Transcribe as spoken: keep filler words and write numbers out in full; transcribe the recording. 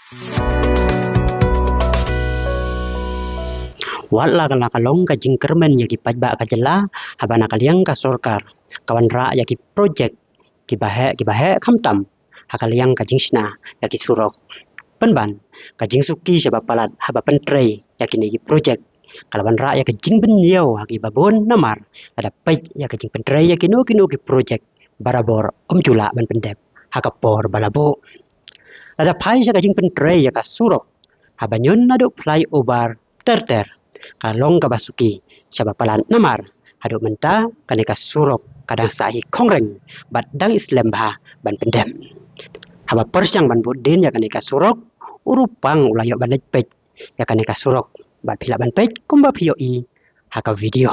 Wat la ka la ka long ka jingkyrmen ïa ki paidbah ka jylla, haba na ka liang ka sorkar ka wanrah ïa ki projek kiba heh kiba heh, khamtam ha ka liang ka jingshna ïa ki surok. Pynban ka jingsuki shaba palat haba pyntrei ïa kine ki projek ka la wanrah ïa ka jingbynñiew ha kiba bun namar lada peit ïa ka jingpyntrei ïa kino kino ki projek barabor ym ju lah ban pyndep ha ka por ba la buh. Lada phai sha ka jingpyntrei ïa ka surok haba ñion naduh flyover ter ter ka long kaba suki shaba palat namar haduh mynta kane ka surok ka dang sah hi khongreng bad dang slem bha ban pyndep. Haba pyrshang ban bud dien ïa kane ka surok, u Rupang u la ïoh ban leit peit ïa kane ka surok bad phi lah ban peit kumba phi ïohi ha ka video.